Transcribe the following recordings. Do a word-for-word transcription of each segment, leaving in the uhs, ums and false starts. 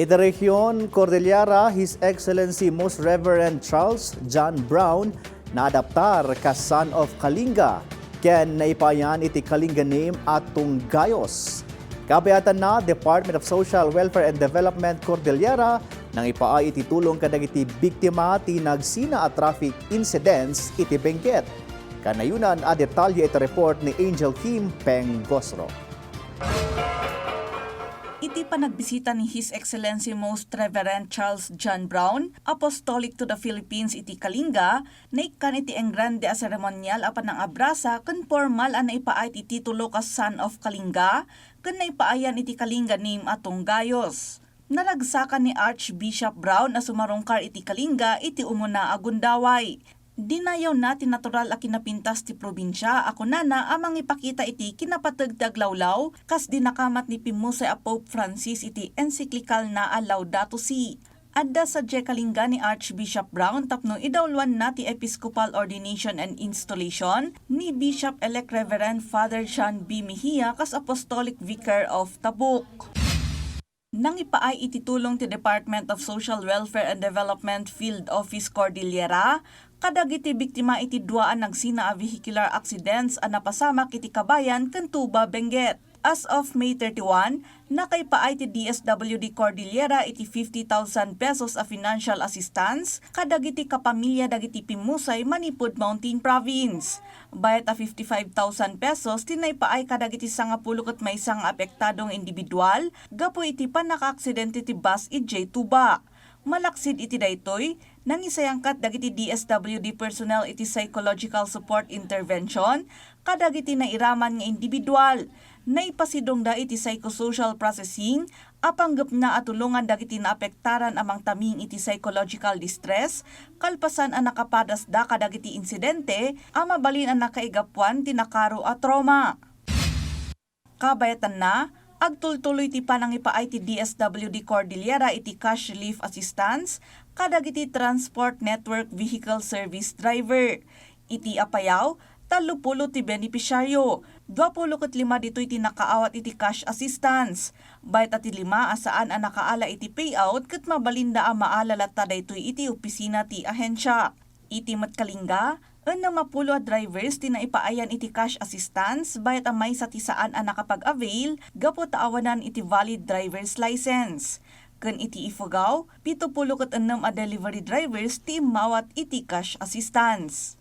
Iti rehiyon Cordillera, His Excellency Most Reverend Charles John Brown naadaptar kas Son of Kalinga ken naipaayan iti Kalinga name a Tunggayos. Kabayatanna, Department of Social Welfare and Development Cordillera nangipaay iti tulong kadagiti biktima ti nagsina a traffic incidents iti Benguet. Kanayonan a detalye iti report ni Angel Kim Pengosro. Iti panagbisita ni His Excellency Most Reverend Charles John Brown, Apostolic to the Philippines iti Kalinga, naikkan iti engrande a seremonial a panangabrasa ken pormal a naipaay ti titulo kas Son of Kalinga ken naipaayan iti Kalinga name a Tunggayos. Naragsakan ni Archbishop Brown a sumarungkar iti Kalinga iti umuna a gundaway. Dinayawna ti natural a kinapintas ti probinsia a kunana a mangipakita iti kinapateg ti aglawlaw, kas di nakamat ni pimmusay a Pope Francis iti ensiklikalna a Laudato Si. Adda sadiay Kalinga ni Archbishop Brown tapno idawloanna ti episcopal ordination and installation ni Bishop-elect Reverend Father John B. Mejia kas Apostolic Vicar of Tabuk. Nangipaay iti tulong ti Department of Social Welfare and Development Field Office Cordillera kadagiti biktima iti dua a nagsina a vehicular accidents a napasamak iti Kabayan ken Tuba, Benguet. As of May thirty-one, nakaipaay ti D S W D Cordillera iti fifty thousand pesos a financial assistance kadagiti kapamilya dagiti pimmusay manipud Mountain Province. Bayat a fifty-five thousand pesos ti naipaay kadagiti sangapulo ket maysa nga apektado nga individual gapu iti pannakaaksidente ti bus idiay Tuba. Malaksid iti daytoy, nangisayangkat dagiti D S W D personnel iti psychological support intervention kadagiti nairaman nga individual. Naipasidongda iti psychosocial processing a panggepna a tulongan dagiti naapektaran a mangtaming iti psychological distress kalpasan a nakapadasda kadagiti insidente a mabalin a nakaigapuan ti nakaro a trauma. Kabayatanna, agtultuloy ti panangipaay ti D S W D Cordillera iti cash relief assistance kadagiti Transport Network Vehicle Service Driver. Iti apayaw, tallopulo ti benepisyaryo. Duapulo ket lima ditoy ti nakaawat iti cash assistance. Bayat a ti lima a saan a nakaala iti payout ket mabalinda a maala latta daytoy iti opisina ti ahensia. Iti met Kalinga, ennem a pulo a drivers ti naipaayan iti cash assistance bayat a maysa ti saan a nakapag-avail gapu ta awanan iti valid driver's license. Ken iti Ifugao, pito pulo ket ennem a delivery drivers ti immawat iti cash assistance.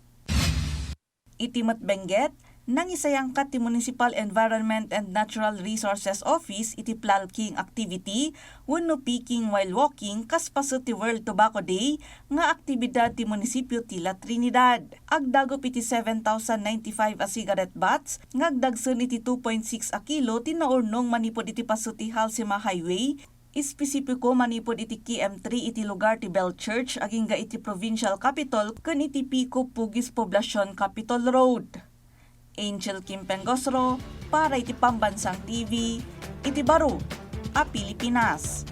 Iti met Benguet, nangisayangkat ti Municipal Environment and Natural Resources Office iti plalking activity wenno picking while walking kas paset ti World Tobacco Day nga aktibidad ti munisipio ti La Trinidad. Agdagop iti seven thousand ninety-five a cigarette butts nga agdagsen iti two point six a kilo ti naurnong manipud iti paset ti Halsema Highway, espesipiko manipud iti K M three iti lugar ti Bell Church agingga iti Provincial Capitol ken iti Pico Pugis Poblacion Capitol Road. Angel Kim Pengosro para iti Pambansang T V, iti baro a Pilipinas.